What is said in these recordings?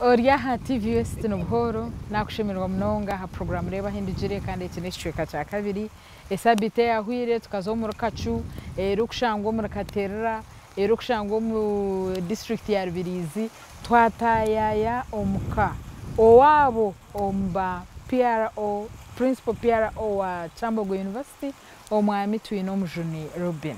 Ori aha TV West Nobuhooro, nakushemererwa munonga aha puroguraamu Reeba Ahu Ndigire kandi eki n'ekicweka kya kabiri. Esabiiti eyahweire tukaza omuri Kacu erikushangwa omuri Katerera erikushangwa omu disiturikiti ya Rubirizi twataayaaya omuka owaabo omu ba PRO, Principal PRO wa Kyambogo University Omwami Twinomujuni Reuben.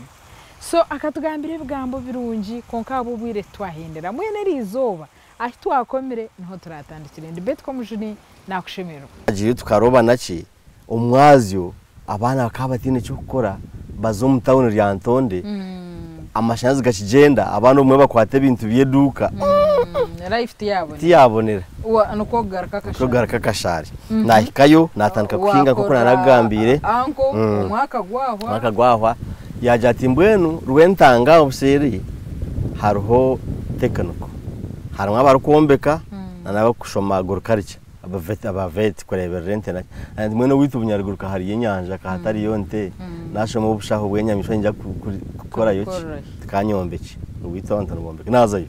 So akatugambira ebigambo birungi kwonka ahabw'obwire titwahendera. Mbwenu eri izooba ahi twakomire niho turatandikire. Ndi Betty Komujuni nakushemererwa. Twagiire tukaroba naki omwazyo abaana bakaba bataine ky'okukora baza omu tawuni Lyantonde amashanyarazi gakigyenda abaana obumwe bakwata ebintu by'eduuka Life tiyabonera. Tiyabonera. Nikwo kugaruka akashaari. Nikwo kugaruka akashaari. Nahikayo natandika kuhinga nk'oku naanakugambire. Wakora anko omwaka gwahwa. Omwaka gwahwa yaagira ati mbwenu Rwentanga obuseeri hariho technical harimu abarikwombeka n'abarikushoma agriculture aba vet kureeberera ente naki. Nti mbwenu owaitu Bunyaruguru ka hariyo enyanja ka hatariyo nte nashoma obushaho bw'enyamaishwa niinyija kukorayo ki? Tikanyombekye. Owaitu abantu nibombeka. Naazayo.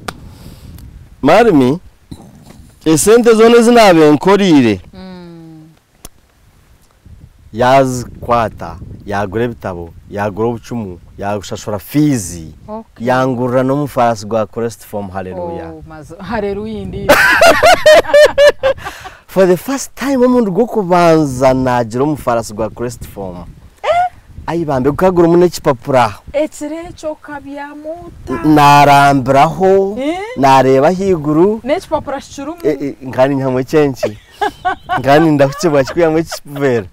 Marimi esente zoona ezi naabaire nkoriire yaazikwata yaagura ebitabo, yaagura obucumu, yaashashura fiizi, yangurira n'omufaarasi gwa Crest Form Haleluya. For the first time omurundi gw'okubanza naagira omufaarasi gwa Crest Form. Ai bambe gukaba gurimu n'ekipapura. Ekiro ekyo okabyama ota? Naarambiraho, naareeba ahaiguru. N'ekipapura kikirimu? Nkaba ninyihamu ekyenki. Nkaba nindahukibwa kikwihamu ekiveera.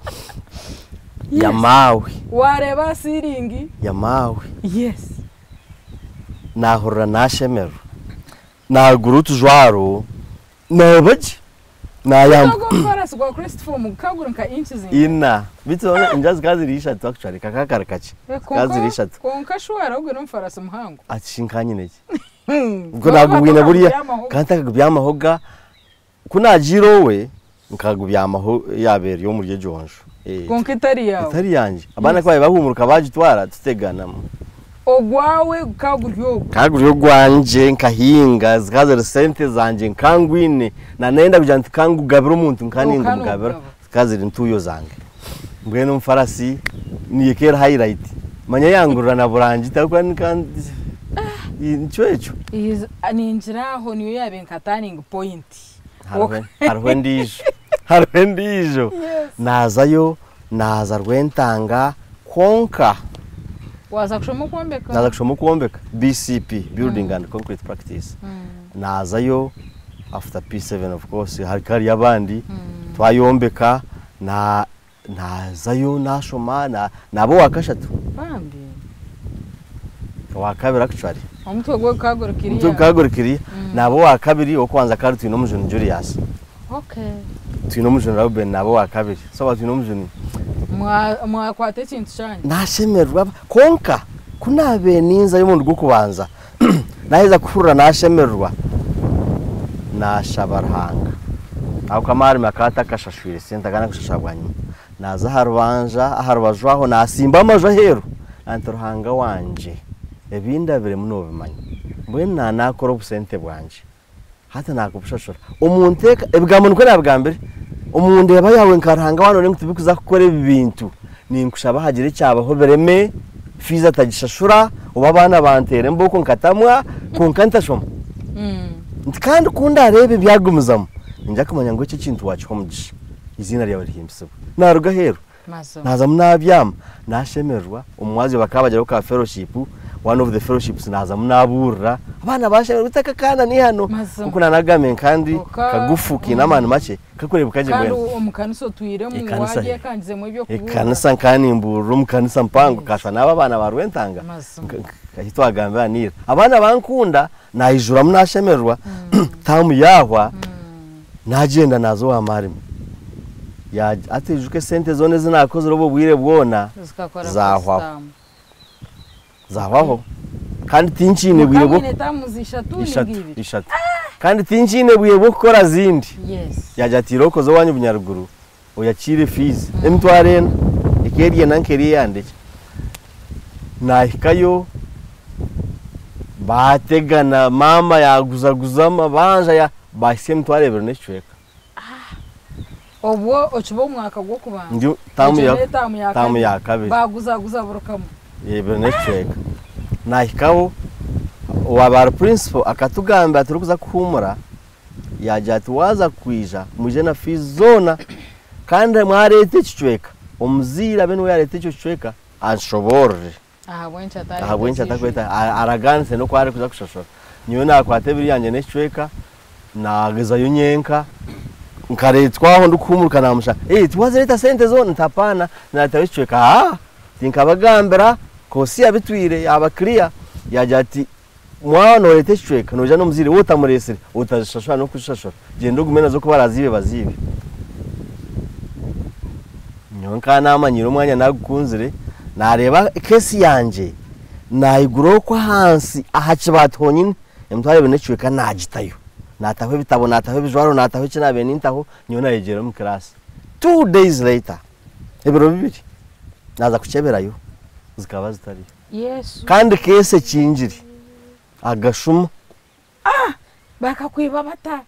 Yamaawe. Waareeba aha siiringi. Yamaawe. Yes. Naahurira naashemererwa. Naagura otujwaro, naaba gye. Naayamba. Ogwo omufaarasi gwa Crest Form gukaba guri nka inci zingahi? Ina. Beitu zoona enjura zikaba ziri ishatu actually kakaba kari kakye. Zikaba ziri ishatu. Kwonka shi waaraba guri omufaarasi muhango? Ati shi nkanyine ki? Ubwo naagubwine buriya nkaba ntakagubyamahoga. Ku naagiire owe nkagubyamaho yaaba eri omuri egyo nju. Kwonka etari yaawe. Etari yangye. Abaana ku baabaire bahuumuruka baagitwara tuteganamu. Ogwawe gukaba guri ogwo. Gukaba guri ogwangye nkahinga zikaba ziri sente zangye nkangwine. Naanayenda kugira nti kangugabire omuntu nkaba ningumugabira. Zikaba ziri ntuuyo zange. Mbwenu omufarasi niyo ekaba eri highlight. Manya yangurira na burangiti ahabw'okuba nikyo ekyo. Ningira aho niyo yaabaire nka turning point. Hariho endiijo, hariho endiijo. Naazayo naaza Rwentanga kwonka. Waaza kushoma okwombeka? Naaza kushoma okwombeka, BCP, Building and Concrete Practice. Naazayo after P7 of course hakaba hariyo abandi, twayombeka, naazayo naashoma, naaba owaakashatu. Bambi. Owaakabiri actually. Omutwe gwe gukaba guri kiriya. Omutwe gukaba guri kiriya. Naaba owaakabiri, ow'okubanza akaba ari Twinomujuni Julius. Twinomujuni Reuben naaba owaakabiri. So aba Twinomujuni. Mwakwata ekintu kyanyu. Naashemererwa kwonka ku naabaire ninzayo omurundi gw'okubanza, naaheza kuhurira naashemererwa, naashaba Ruhanga. Ahabw'okuba maarimi akaba atakashashwire sente, akaba nakushashura bwanyima. Naaza aha rubanja, aha rubaju aho, naasimba amaju aheeru, nti Ruhanga wangye, ebi ndabiremu noobimanya. Mbwenu naanakora obusente bwangye, hati naakubushashura. Omu nteeka, ebigambo nikwo naabigambire, omu ndeeba yaawe nka Ruhanga waaba nooreeba ngu tibirikuza kukora ebi bintu, ninkushaba hagire ekyabaho bireme, fiizi atagishashura, oba abaana banteere embooko nkatamwa, kwonka ntashoma. Nti kandi ku ndaareebe byagumizamu, niinyija kumanya ngu eki ekintu waakiha omugisha. Eiziina ryawe rihimbisibwe. Naaruga aheeru, naazamu naabyama, naashemererwa. Omu mwazyo bakaba bagiraho ka fellowship, one of the fellowships naazamu naabuurira, abaana baashemererwa beitu aka akaana ni hano. Nk'oku naanagambire nka ndi kagufu kaine amaani makye, kakureebeka gye Kandi mbwenu. omu kanisa otwiremu, Ekanisa waagyekangizemu eby'okubuurira. Ekanisa nkaba nimbuurira omu kanisa mpango, kashwa n'abo abaana ba Rwentanga, ahi twagambira niira. Abaana bankunda, naijuramu naashemererwa, taamu yaahwa, Naagyenda naaza owa maarimi. Hati oijuke esente zoona ezi naakozire obwo bwire bwona zaahwaho. Zaahwaho. Kandi tinkiine bwire bwo. Ishatu, ishatu. Kandi tinkiine bwire bw'okukora zindi. Yaagira ati irooko oze owaanyu Bunyaruguru oyakiire fiizi emitwaro ena. Ekaba eri ena nk'eri eyandekye. Naahikayo baategana maama yaaguzaguza amabanja. Baahitsya 20 n'ekicweka. Obwo okiba omwaka gw'okubanza. Ndi taamu Egyo ya n'etaamu ya taamu kabiri. ya kabiri. Baaguzaguza buri kamwe. 2 n'ekicweka. Naahikaho owaaba ari principal akatugambira turikuza kuhuumura yaagira ati waaza kwija mwije na fees zoona kandi mwareeta ekicweka omuzaire abe niwe yaareeta ekyo kicweka anshoboorore. Ahabw'enki atareeta Ahabw'enki eziijwire. atakweta araganise n'oku arikuza kushashura. Nyowe naakwata ebiri yangye n'ekicweka naagezayo nyenka nkareetwa aho ndikuhuumuruka naamushaba ee tiwazireeta sente zoona nti apaana naareetayo ekicweka aa tinkabagambira kosi yabitwire yaaba clear yaagira ati mwaba nooreeta ekicweka noija n'omuzaire waaba otamureetsire otazishashura n'okuzishashura gyenda ogume nazo ku baraaziibe baziibe. Nyowe nkaba naamanyire omwanya naagukunzire naareeba keesi yangye naayigura okwo ahansi aha kibaati honyine 20 n'ekicweka naagitayo. Naataho ebitabo, naataho ebijwaro, naataho eki naabaire nintaho, nyowe naayegyera omu kiraasi. 2 days later, ebiro 2, naaza kukyeberayo zikaba zitariyo. Yesu. Kandi keesi ekingire agashuma. Bakakwiba bata?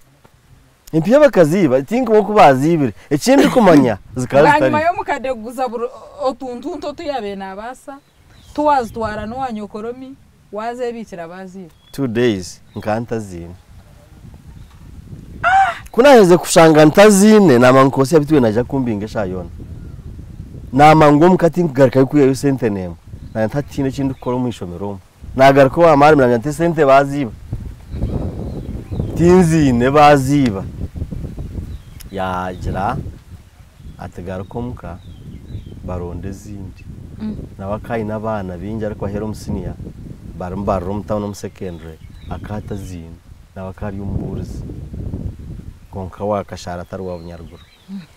Empiiha bakaziiba, tinkumanya oku baaziibire. Eki ndikumanya zikaba Bwanyima zitariyo. y'omukadde kuguza buri otuntuntu otu yaabaire naabaasa, tiwaazitwara n'owa nyokoromi, waazeebiikira baaziiba. 2 days nkaba ntaziine. Ku naaherize kushanga ntaziine naamanya ngu kosi yabitwire naija kumbinga eshaaha yoona. Naamanya ngu omuka tinkugarukayo kwihayo sente n'emwe. Naanye hati tihaine eki ndikukora omu ishomero omu. Naagaruka owa maarimi naagira nti esente baaziiba. Tinziine baaziiba. Yaagira ati garuka omuka baronde ezindi. Nawe akaba aine abaana baingi arikubaheera omu siniya barimu barira omu tawuni omu secondary akaba ataziine. Nawe akaba ari omubuurizi. Kwonka wakashaara atari wa Bunyaruguru.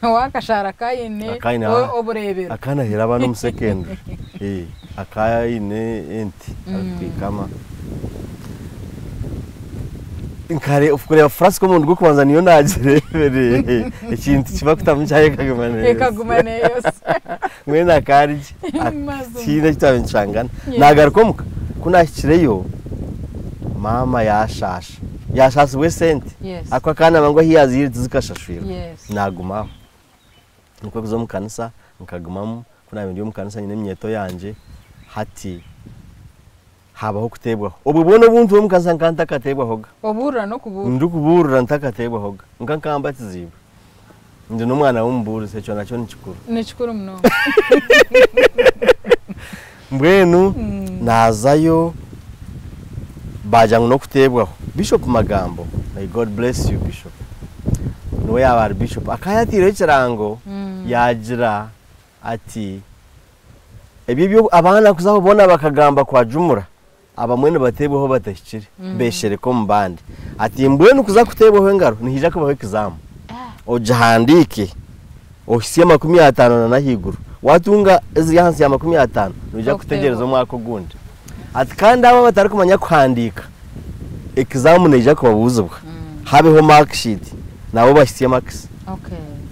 Owakashaara kaine Akaine obureebero. Akaba naaheera abaana omu secondary. Akaba aine ente arikukwikama. Nkare kureeba flask omurundi gw'okubanza niyo naagireebire. Ekintu kibakutamu chai ekaguma neeyosa. Ekaguma neeyosa. Mbwenu akarigye. Mazima. Tihaine eki twabaire nitushangana. Naagaruka omuka, ku naahikireyo maama yaashaasha. Yaashaasibwa esente. Ahabw'okuba akaba naamanya ngu ahu yaaziihire tizikashashwirwe. Naaguma aho. Nikwo kuza omu kanisa nkagumamu, ku naabaire ndi omu kanisa nyine eminyeeto yangye, hati habaho okuteebwaho. Obwo bwona obu ntuura omu kanisa nkaba ntakateebwahoga. Obuurira n'okubuurira. Ndikubuurira ntakateebwahoga. Nka nkaba mbatiziibwe. Ndi n'omwana w'omubuurizi ekyo nakyo ni kikuru. Ni kikuru munonga. Mbwenu naazayo baagira ngu n'okuteebwaho. Bishop Magambo, may God bless you Bishop, niwe yaaba ari Bishop akaba yaataireho ekirango yaagira ati ebyo ebyo abaana kuza aho boona bakagamba kwajumura abamwe nibateebwaho batahikire beeshereka omu bandi. Ati mbwenu kuza kuteebwaho engaro nihaija kubaho exam ogihandiike ohitsye 50 na n'ahaiguru. Waatunga eziri ahansi ya 50 noija kutegyereza omwaka ogundi. Ati kandi abo abatarikumanya kuhandiika exam neija kubabuuzibwa habeho mark sheet nabo bahitsye marks.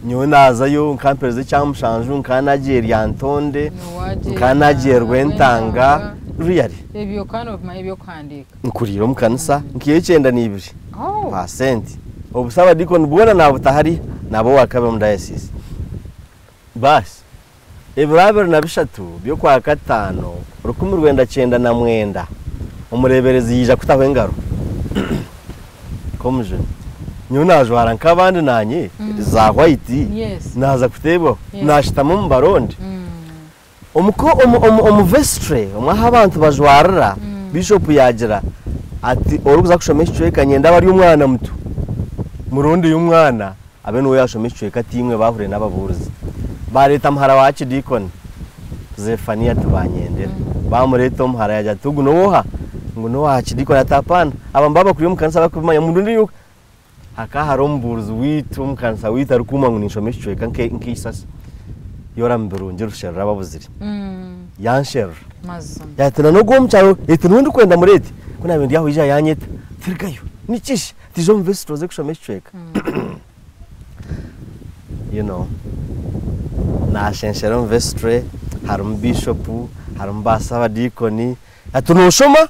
Nyowe naazayo nkampereza ekya mushanju nkaba naagiire Lyantonde nkaba naagiire Rwentanga really. Ebyo kandi obimanya eby'okuhandiika. Nkuriire omu kanisa nkiiha 92 paasenti. Obu abadiikoni bwona naabuta hariya naaba owaakabiri omu diocese. Baasi ebiro 23 by'okwakataano 1999 omureeberezi yaija kutaho engaro nk'omujuni. Nyowe naajwara nk'abandi naanye za white naaza kuteebwaho naashutama omu barondi. Omu vestry omwe ahu abantu bajwarira bishop yaagira ati orikuza kushoma ekicweka nyenda abe ari omwana muto. Murondeyo omwana abe niwe yaashoma ekicweka tiimwe baahurire n'ababuurizi. Baareeta muhara wa archdeacon Zephania tibanyendera. Baamureeta omuhara yaagira ati ogu n'owooha? Ngu n'owa archdeacon ati apaana. Aba mbaba bakuriire omu kanisa barikubimanya murundi hakaba hariho omubuurizi waitu omu kanisa waitu arikuuma ngu ninshoma ekicweka nk'eisasi. Yoram Birungi Rusherura ababuzire. Yansherura. Mazima. Yaati na n'ogwo omu kyaro eti niwe ndikwenda mureete. Ku naabaire ndi aho yaija yanyeta. Tirugayo. Nikishi? Tija omu vestry oze kushoma ekicweka. Naashenshera omu vestry harimu bishop, harimu ba sabadiikoni. Ati nooshoma?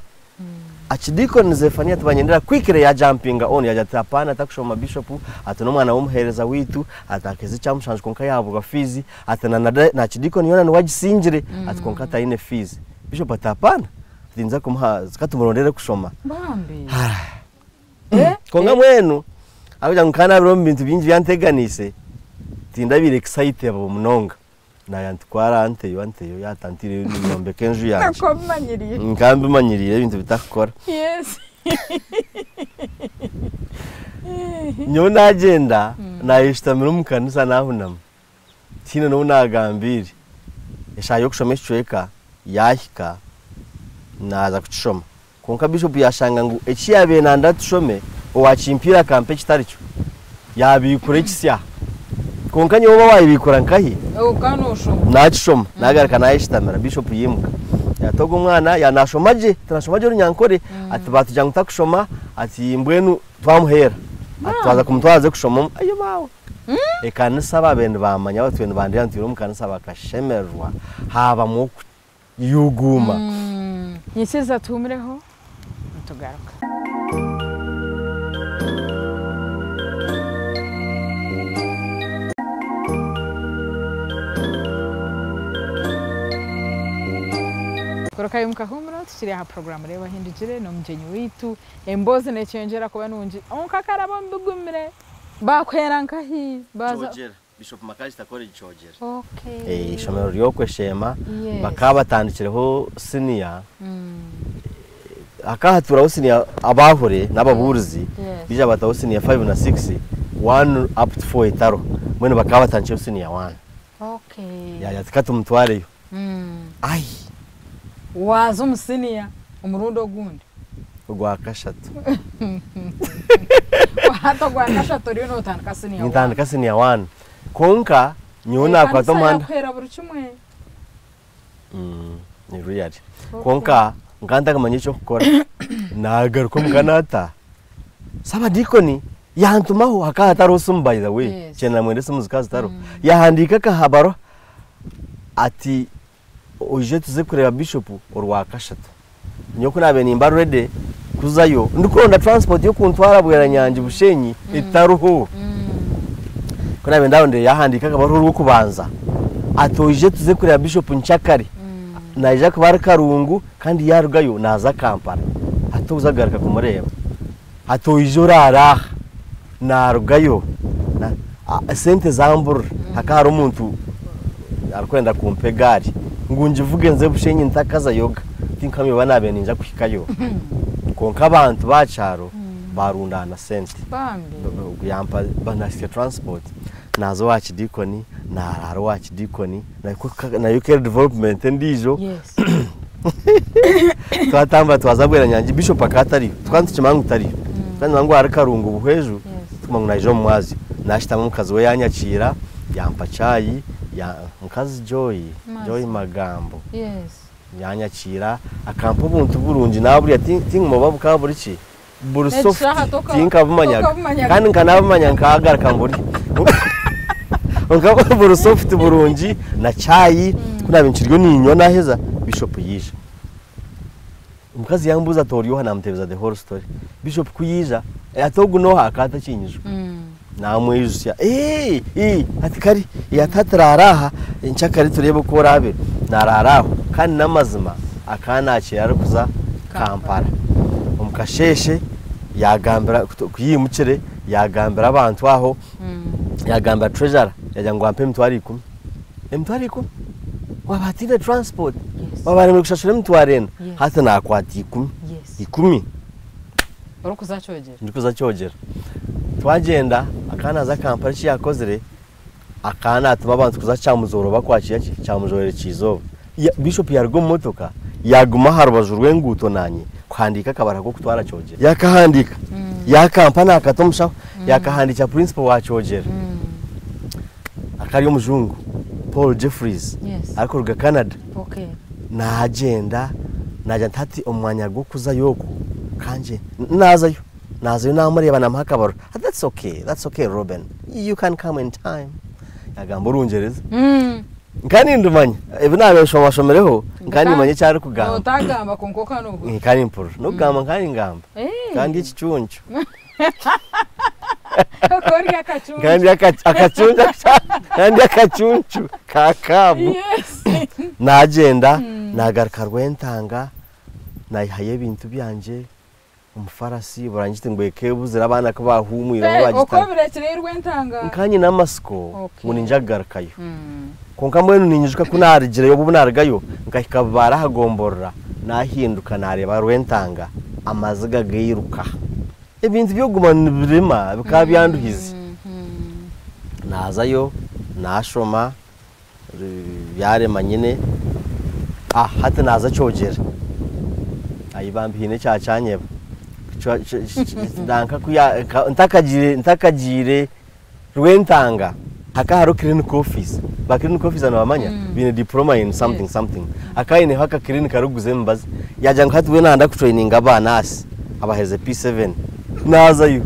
Archdeacon Zephania Tibanyendera quickly yajumpinga on, yagira ati hapana takushoma bishop, ati n'omwana w'omuheereza waitu, ati akaheza ekyamushanju kwonka yahabwa fees, ati na na Archdeacon yoona niwe agisingire, ati kwonka taine fees. Bishop ati hapana, ati ninza kumuha, katumurondere kushoma. Bambi. Kwonka mbwenu, ahabw'okugira ngu nkaba naabire omu bintu bingi byanteganiise, tindabiire excited munonga. Naayantwara anteyo anteyo yaatantiireyo ninyombeka enju yangye. Nkaba obimanyiriire. Nkaba mbimanyiriire ebintu bitakukora. Nyowe naagyenda naayeshutamira omu kanisa naahunama. Tihaine n'obu naagambiire. Eshaaha y'okushoma ekicweka yaahika naaza kukishoma. Kwonka Bishop yaashanga ngu eki yaabaire nanda tushome owaakimpiire akampa ekitari kyo. Yaabiikura ekisya. Kwonka nyowe oba waabiikura nkahi? Okaba nooshoma. Naakishoma, naagaruka naayeshutamira, Bishop yaimuka. Yaati ogu omwana yaaba naashoma gye, ati naashoma gye Orunyankore, ati baatugira ngu takushoma, ati mbwenu twamuheera. Ati twaza kumutwara aze kushoma omu, ayo maawe. Ekanisa abaabaire nibamanya abatwire nibandeeba ntwire omu kanisa bakashemererwa, haabamu okuyuguuma. Nyikiriza tuhuumureho nitugaruka. Korokayo omu kahuumuro tukiri aha puroguraamu Reeba Ohindukire n'omugyenyi waitu. Emboozi neekyeyongyera kuba nungi kwonka akaraba omu bigumire. Baakuheera nkahi? Baaza. Kyogera, Bishop Macalister College Kyogera. Okay. Eishomero ry'okwesheema Yes. bakaba batandikireho siniya hakaba haturaho siniya abahure n'ababuurizi Yes. baija bataho siniya 5 na 6 1 up to 4 etariho mbwenu bakaba batandikireho siniya 1 Okay. yaagira ati katumutwareyo ai Waaza omu siniya omurundi ogundi? Ogwa kashatu. Hati ogwa kashatu oriyo nootandika siniya waani. Nintandika siniya waani. Kwonka nyowe naakwata Ekanisa omuhanda. yakuheera buri kimwe. Ni really. Kwonka nkaba ntakumanya eky'okukora. Naagaruka omuka naata. Saabadiikoni yantumaho hakaba hatariho simu by the way. Yes. Kyenda na mwenda esimu zikaba zitariho. Yaahandiika akahabaruha ati oije tuze kureeba bishopu orwakashatu. Nyowe ku naabaire nimba ready kuzayo ndikuronda transport y'okuntwara Bweranyangi Bushenyi etariho. Ku naabaire ndaarondire yaahandiika akabaruha orw'okubanza ati oije tuze kureeba bishopu nkyakare. Naija kuba ari Karungu kandi yaarugayo naaza Kampala. Hati oza kugaruka kumureeba. Ati oije oraare aha. Naarugayo sente zamburira. Hakaba hariho omuntu arikwenda kumpa egaari ngu ngivuge nze Bushenyi ntakazayoga. Tinkamanya oba naabaire niinyija kuhikayo. Kwonka abantu b'aha kyaro baarundaana sente. Bambi. Yampa nahitsya transport naaza owa kidiikoni naaraara owa kidiikoni nayo ka eri development endiijo. Yes. Twatambura twaza Bweranyangi Bishop akaba atariyo. Tukaba nitukimanya ngu tariyo. Tukaba nitumanya ngu ari Karungu Buhweju tukumanya ngu naija omu mwazyo. Naashutama omukazi we yanyakiira yampa chai ya mukazi Joy, Joy Magambo. Yes. Yanyakiira akampa obuntu burungi naburya tinguma oba bukaba buri ki buri soft Ekishaha tinkabumanyaga tokabumanyaga. kandi nkanabumanya nkagaruka mburye. Kwonka buri soft burungi na chai ku naabaire nkiriyo niinywa naaheza Bishop yaija. Omukazi yambuuza ati ori oha namuteebeza the whole story. Bishop ku yaija ati ogu n'oha akaba atakinyijuka. Naamwijutsya ee ii ati kare ati hati raara aha nkyakare tureebe oku oraabe. Naaraara aho kandi n'amazima akaba naakiira arikuza Kampala. Omu kasheeshe yaagambira ku yaimukire yaagambira abantu aho yaagambira treasurer yaagira ngu ampe emitwaro ikumi. Emitwaro ikumi? Waaba hataine transport waaba waremire kushashura emitwaro ena hati naakwata ikumi. Ikumi? Orikuza Kyogera? Ndikuza Kyogera. Twagyenda akaba naaza Kampala eki yaakozire akaba naatuma abantu kuza Kyamuzooro bakwakira ki Kyamuzooro erikiizooba. Bishop yaaruga omu motoka yaaguma aha rubaju rw'enguuto naanye kuhandiika akabaruha k'okutwara Kyogera. Yaakahandiika yaakampa naakata omu shaho yaakahandiikira principal wa Kyogera akaba ari omujungu Paul Jeffries arikuruga Canada. Naagyenda naagira nti hati omu mwanya gw'okuzayo okwo ka ngye naazayo. Naazayo naamureeba naamuha akabaruha ati that's okay, that's okay Reuben, you can come in time. Yaagamba Orungyereza. Nkaba nindumanya, ebi naabaire nshomashomireho Nkanimanya eki arikugamba. Otagamba kwonka okanohurira. Nkani mpurira. N'okugamba nkani ngamba. Kandi ekicuncu. Okorya akacuncu. Kandi akacuncu kandi akacuncu ka kaabu. Nagyenda nagaruka Rwentanga nayihayo ebintu byangye omufarasi burangiti ngu ekebuzire abaana ku bahuumwire bagita. Okobirekireyo Rwentanga. Nka nyine amasiko ngu ninja kugarukayo. Kwonka mbwenu ninyijuka ku narugireyo obu narugayo nkahika Bubare aha gomborora nahinduka nareeba Rwentanga amaziga gairuka. Ebintu by'okuguma nibirema bikaba byanduhize. Naazayo naashoma byarema nyine hati naaza Kyogera ahi bambi haine ekyakyanyeba ntakagiire Rwentanga hakaba hariho clinic office, ba clinic officer nibamanya baine diploma in something something hakaba haineho aka clinic karikuguza emibazi yaagira ngu hati mbwenu nayenda kutraininga aba nurse abaherize P7 naazayo.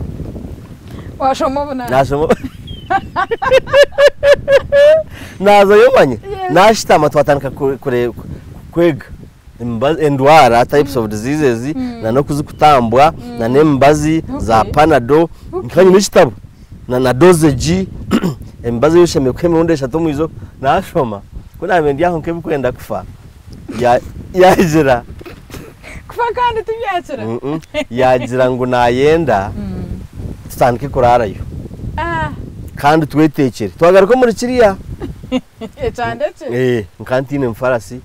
Washoma obunasi. Nashoma naazayo manya nashutama twatandika kwega endwara types of diseases na n'okuzikutambwa na n'emibazi za panado nkaba nyine ekitabo na dosage emibazi ei oshemereire kuha emirundi eshatu omu izooba nashoma ku naabaire ndi aho nk'ebirikwenda kufa yaagira Kufa kandi tibyakira. Yaagira ngu naayenda tutandike kuraarayo kandi tweteekyere. Twagaruka omuri kiriya. Ekyandekye. Nkaba ntaine mufarasi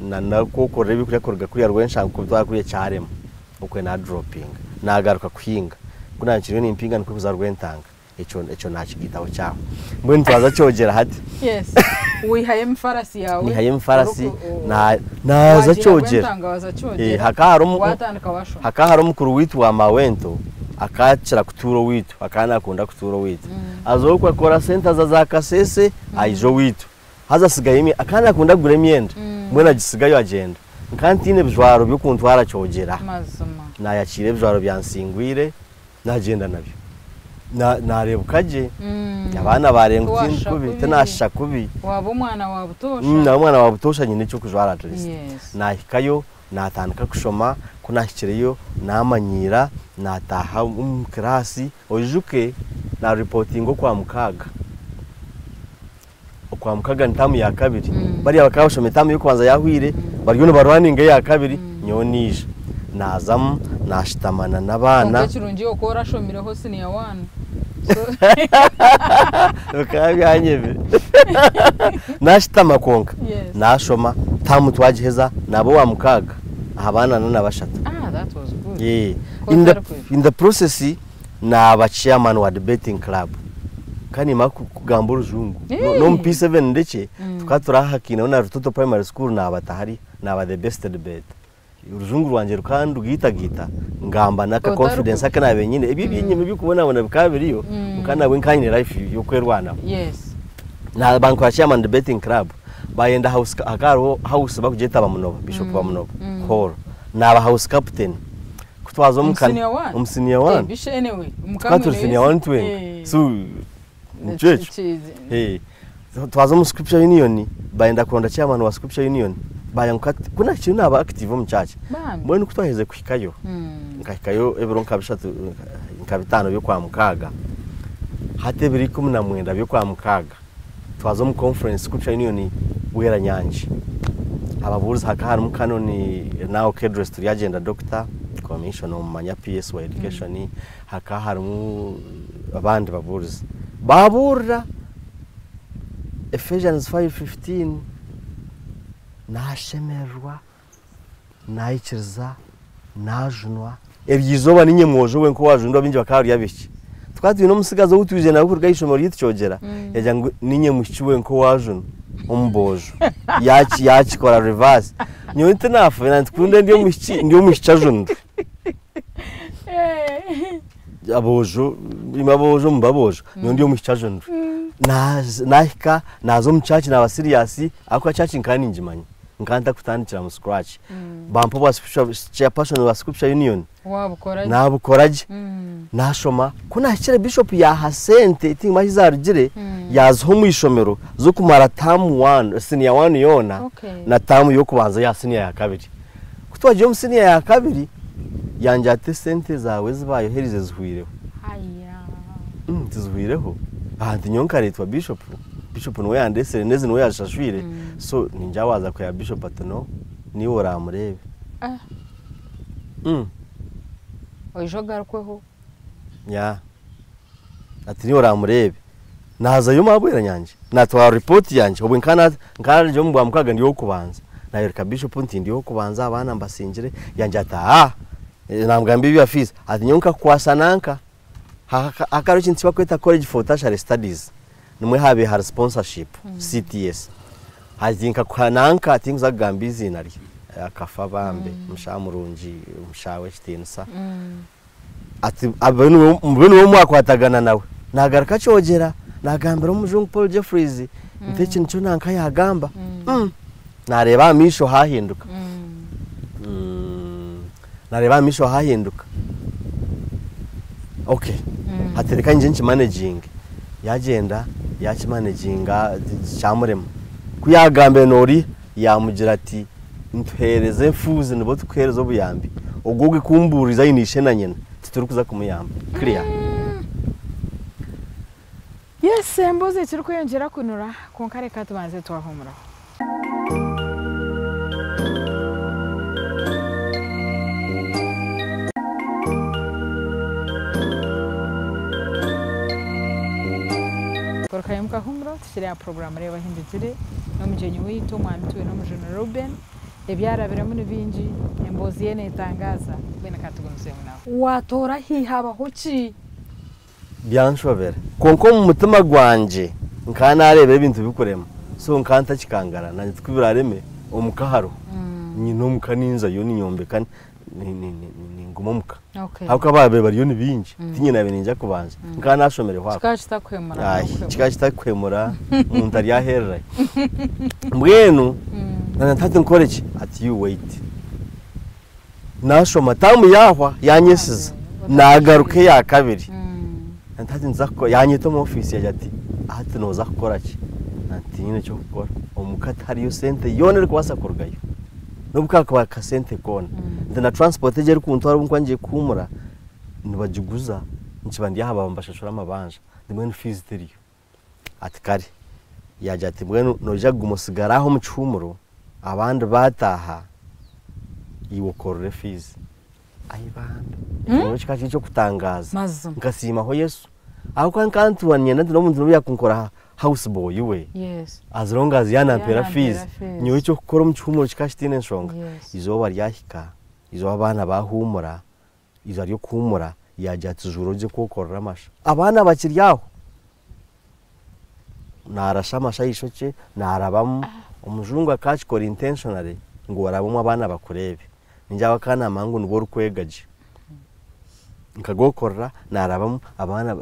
n'okwokorera ebyokurya kuruga kuriya Rwenshango kubitwara kuriya kyarema. Okwe naaduropinga. Naagaruka kuhinga. Ku naaba nimpinga nikwo kuza Rwentanga. Ekyo ekyo nakigaitaho kyaho. Mbwenu twaza Kyogera hati. Yes. Wihayo emifarasi yawe. Nihayo emifarasi naaza Kyogera. Watandika washoma. Hakaba hariho omukuru waitu wa Mawento akakira kutuura owaitu, akaba nakunda kutuura owaitu. Aza okwe akora sente aza za Kasese aija owaitu. Haza asigayo akaba nakunda kugura emyenda mbwenu agisigayo agyenda. Nkaba ntaine bijwaro by'okuntwara Kyogera. Nayakiira ebijwaro byansingwire nagyenda nabyo. Nareebuka gye abaana bareeba ngu tindi kubi tinashusha kubi. Waaba omwana wa butoosha. Naaba omwana wa butoosha nyine eky'okujwara at least. Nahikayo natandika kushoma ku nahikireyo namanyiira nataaha omu kiraasi oijuke nareportinga Okwamukaaga. Okwamukaaga ni taamu ya kabiri. Bariya bakaba bashoma etaamu y'okubanza yahwire bariyo nibarwaninga eya kabiri nyowe naija. Naazamu naashutamana n'abaana. Kwonka ekirungi okaba orashomireho siniya waani. Bikaba byanyebire. Naashutama kwonka naashoma taamu twagiheza naaba owa mukaaga aha baana ana na bashatu. Ah, that was good. In the process naaba chairman wa debating club. Kandi nimara kugamba orujungu. N'omu P7 ndekye tukaba turi aha Kiinaho na Rutoto Primary School naaba tahari naaba the best debater. Orujungu rwangye rukaba nirugitagita ngamba n'aka confidence aku naabaire nyine. Ebyo eby'enyima eby'okubonabona bikaba biriyo kwonka nabwe nkaba nyine life y'okwerwanaho. Bankora chairman debating club bayenda house hakaba hariho house bakugyeta Bamunoba, Bishop Bamunoba hall. Naaba house captain. Ku twaza omu omu senior one. Tukaba turi senior one twenka. So nikyo ekyo. Twaza omu scripture union bayenda kuronda chairman wa scripture union baya ngu ku nahikire naaba active omu church. Mbwenu ku twaherize kuhikayo nkahikayo ebiro nka bishatu nka bitaano by'Okwamukaaga hati ebiro 19 by'Okwamukaaga twaza omu conference scripture union Bweranyangi. Ababuurizi hakaba harimu Canon now Kedres Turyagyenda Doctor Commissioner omumanya PS wa education hakaba harimu abandi babuurizi. Baabuurira Ephesians 5:15 nashemererwa naikiriza najunwa. Eryo izooba ninye mwojo wenka owajunirwe abaingi bakaba bari abaishiki. Tukaba twine omutsigazi ou twizire nawe kuruga aha ishomero ryaitu Kyogera yagira ngu ninye mwishiki wenka owajunwa omu boojo. Yakikora reverse. Nyowe tinafa nitukunde ndi omwishiki ndi omwishiki ajunirwe. Aboojo imwe aboojo muba aboojo nyowe ndi omwishiki ajunirwe. Nahika naaza omu church naaba serious ahabw'okuba church nkaba ningimanya. Nkaba ntakutandikira mu scratch. Bampa obwa chairperson wa Scripture Union. Wabukora gye. Nabukora gye. Nashoma, ku nahikire Bishop yaaha sente tiimanya ahi zaarugire, yaaziha omu ishomero z'okumara term one, senior one yoona na term y'okubanza eya senior ya kabiri. Ku twagiire omu senior ya kabiri, yangira ati esente zaawe ezi baayoherize zihwireho. Tizihwireho. Aha nti nyowe nkareetwa Bishop, Bishop niwe yandeetsire n'ezi niwe yaazishashwire, so ningira waaza kureeba Bishop ati no, niiwe oraamureebe. Oije ogarukweho. Yeah. Ati niiwe oraamureebe. Naazayo maabwera nyangye, naatwara ripooti yangye, obwe nka nari omu bwamukaaga ndi ow'okubanza. Naayoreka Bishop nti ndi ow'okubanza abaana mbasingire, yangira ati aa, naamugambira ebya fees, ati nyowe nkakukwasa nanka. Hakaba hariho ekintu eki barikweta College for Tertiary Studies, nimwe haabaire hari sponsorship, CTS. Ati nkakuha nanka, tinkuza kugamba eiziina rye, akafa bambe, omushaija murungi, omushaija w'ekitiinisa. Ati abe niwe mwakwatagana nawe. Naagaruka akyogyera, naagambira omujungu Paul Jeffreys, nti eki nikyo nanka yaagamba. Naareeba aha maisho haahinduka. Naareeba aha maisho haahinduka. Okay. Ati reka nyije nkimanaginge. Yaagyenda yaakimanaginga kyamurema. Ku yaagambire noori yaamugira ati nituheereza enfuuzi nibo turikuheereza obuyambi. Ogwo orikumbuuriza aine ishe na nyina titurikuza kumuyamba. Clear. Yes, emboozi ekirikweyongyera kunura kwonka reka tubanze twahumuraho. Garukayo mukahumura tukiri aha puroguraamu Reeba Ohindukire n'omugyenyi waitu omwami Twinomujuni Reuben. Ebyarabiremu ni bingi, emboozi ye neetangaaza, mbwenu ka tugumizemu nawe. Waatoora hi habaho ki? Byanshobera. Kwonka omu mutima gwangye nkaba naareeba ebintu bikurema so nkaba ntakikangara naanye ti ku biraareme omuka hariho. Nyine omuka ninzayo ninyombeka ninguma omuka. Ahabw'okuba abaabaire bariyo ni baingi tiinye naabaire niinyija kubanza. Nkaba naashomireho aho. Kikaba kitakuhemura n'okuhemura. Kikaba kitakuhemura omuntu aryahererayo. Mbwenu naagira nti hati nkore ki? Ati you wait. Naashoma taamu yaahwa yaanyesiza naagaruka eya kabiri. Nti hati ninza kukora yanyeta omu ofiisi yagira ati hati nooza kukora ki? Nti tinyine ky'okukora omuka tihariyo sente yoona erikubaasa kurugayo n'obu kaakuba kasente koona. Nti na transport egi erikuntwara obu nkuba ngiye kuhuumura nibagiguza nikiba ndi aha baaba nibashashura amabanja nti mbwenu fees teriyo. Ati kare yaagira ati mbwenu noija kuguma otsigare aha omu kihuumuro abandi baataaha iwe okorere fees. Ai bambi ekyo nyowe kikaba kiri eky'okutangaaza. Mazima. Nkasiimaho Yesu. Ahabw'okuba nkaba ntuura niinyenda nti n'omuntu n'obu yaakunkora house boy we Yes. as long as yaanampeera Yaanampeera fees, fees. nyowe eky'okukora omu kihuumuro kikaba kitaine nshonga. Yes. Eizooba ryahika, eizooba abaana baahuumura, eizooba ry'okuhuumura yaagira ati juura ogye kwokorera amasha. Abaana bakiri aho. Naarasha amasha aha ishokye, naarabamu. Omujungu akaakikora intentionally ngu orabemu abaana bakureebe. Ningira bakanaamanya ngu nibwo orikwega gye. Nkagokorera naarabamu abaana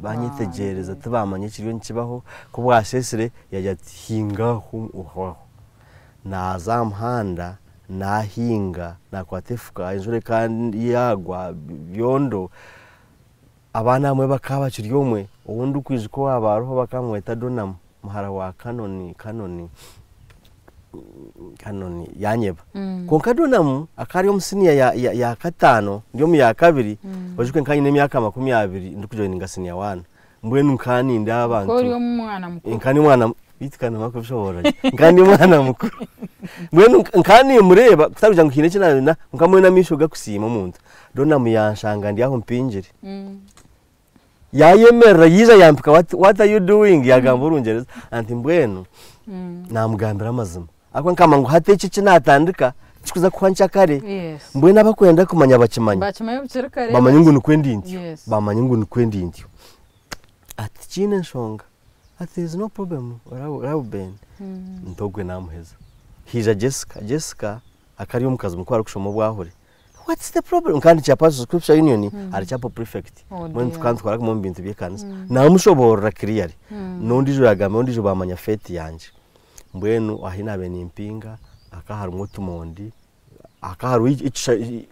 banyetegyereza tibaamanya ekiriyo nikibaho. Ku bwaseesire yaagira ati hinga aho ohwaho. Naaza aha muhanda naahinga naakwata efuka enjura ekaba yaagwa byondo. Abaana abamwe bakaba bakiri omwe, ou ndikwijuka owaaba ariho bakamweta Donamu muhara wa Kanoni, Kanoni, Kanoni yaanyeba. Kwonka Donamu akaba ari omu siniya ya, ya, ya kataano ndi omu ya kabiri, oijuke nkaba nyine emyaka 20 ndikujoininga siniya waana. Mbwenu nkaba nindeeba abantu. Nk'ori omwana mukuru. Nkaba ndi omwana beitu ka nimara kubishoboorora gye. Nkaba ndi omwana mukuru. Mbwenu nkaba nimureeba kutari kugira ngu haine eki naaba kwonka mbwenu amaisho gakusiima omuntu. Donamu yanshanga ndi aho mpingire. Yayemerera yaija yampika what, what are you doing? Yagamba orungyereza. Anti mbwenu namugambira amazima. Ahabw'okuba nkamba ngu hati eki eki natandika tikikuza kuhwa nkyakare. Yes. Mbwenu abakwenda kumanya bakimanye. Bakimanye bukiri kare. Bamanye ngu nikwo ndi ntyo. Yes. Bamanye ngu nikwo ndi ntyo. Ati tikiine nshonga. Ati there is no problem Reuben. Nti ogwe namuheza. Haija Jessica. Jessica akaba ari omukazi mukuru arikushoma obwahure. What's the problem? Kandi chairperson Scripture Union ari chapel prefect. Oh Mbwenu dear. tukaba nitwara kumwe omu bintu by'ekanisa. Namushoboorora clearly. N'ondiijo yagamba ondiijo baamanya fate yangye. Mbwenu ahi naabaire nimpinga hakaba harimu otumondi, hakaba hariho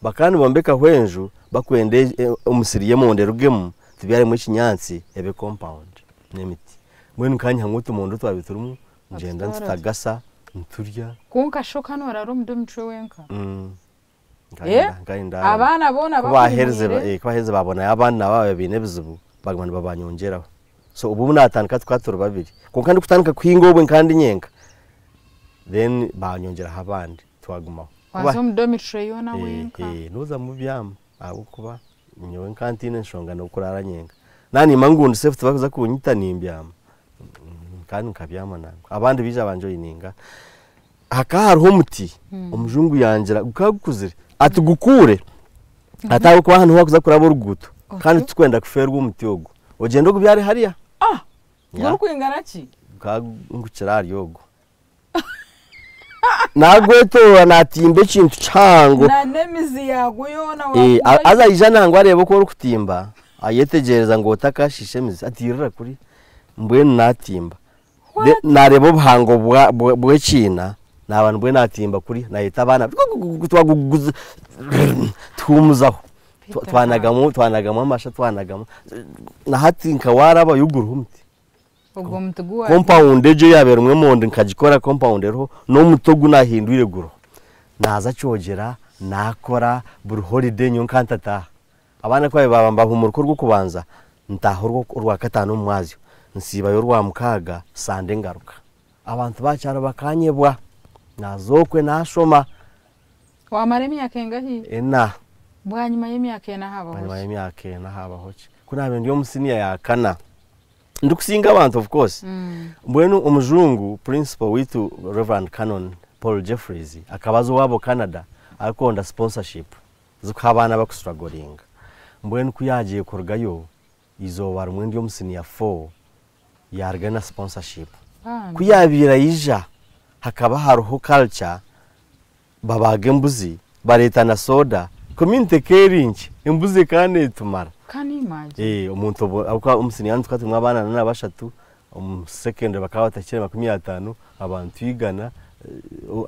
bakaba nibombekaho enju bakwenda omusiri y'emondi erugemu tubyaremu ekinyaatsi ebe compound n'emiti. Mbwenu nkanyihamu otumondi otwabaire turimu ngyenda Otutwara. ntutagasa nturya. Kwonka shi okaba noorara omu dormitory wenka? Mm. Eh? Nkaenda Abaana boona ku baaherize bakuhumwire? ku baaherize baabonayo abandi nabo baabaire baine ebizibu baguma nibabanyongyeraho. So obu naatandika tukaba turi babiri kwonka ndikutandika kuhinga obwe nkaba ndi nyenka then banyongyeraho abandi twagumaho. Waza omu dormitory yoona wenka? Nooza mubyama ahabw'okuba nyowe nkaba ntiine nshonga n'okuraara nyenka. Naaniima ngu ndi safe tibarikuza kunyita nimbyama kandi nkabyama nangwa. Abandi baija banjoyininga. Hakaba hariho omuti omujungu yangira gukaba gukuzire ati gukuure ati ahabw'okuba aha niho hakuza kuraba oruguuto kandi titukwenda kufeerwa omuti ogu ogyende ogubyare hariya. Ah! Yeah. Gurikwingana ki? Gukaba ngukira ahari ogu. Naagwetoorora naatimba ekintu kihango. Na n'emizi yaagwo yoona waakora Haza aija nangwa areeba oku orikutimba ayetegyereza ngu otakashiisha emizi ati irira kuri mbwenu naatimba. What? Naareeba obuhango bw'ekiina naaba nibwe naatimba kuri naayeta abaana twaguguza tuhumuzaho. Peter. Twanagamu amasha twanagamu na hati nka waarabayo guriho omuti. Ogwo muti gu waatema. Compound egyo eyaaba erimu emondi nkagikora compound eriho n'omuti ogu naahindwire guriho. Naaza Kyogera naakora buri holiday nyowe nka ntataaha. Abaana ku baabaire baaba nibahumuruka orw'okubanza ntaaha orwakataano omu mwazyo nsiibayo orwamukaaga Sande ngaruka. Abantu b'aha kyaro bakanyebwa naaza okwe naashoma. Waamara emyaka engahi? Ena. Bwanyima y'emyaka ena haabaho Bwanyima ki? y'emyaka ena haabaho ki? Ku naabaire ndi omu siniya ya kana ndikusinga abantu of course. Mbwenu omujungu principal waitu Rev. Canon Paul Jeffreys akaba aza owaabo Canada arikuronda sponsorship z'okuha abaana abakustrugglinga. Mbwenu ku yaagiire kurugayo eizooba rimwe ndi omu siniya four yaarugayo na sponsorship. Bambi. Ku yaabaire aija hakaba hariho culture babaaga embuzi bareeta na soda community ekaba eri nkye embuzi ekaba neetumara. Can you imagine? Omuntu ahabw'okuba omu siniya tukaba turimu abaana na bashatu omu secondary bakaba batakire 50 abantu 100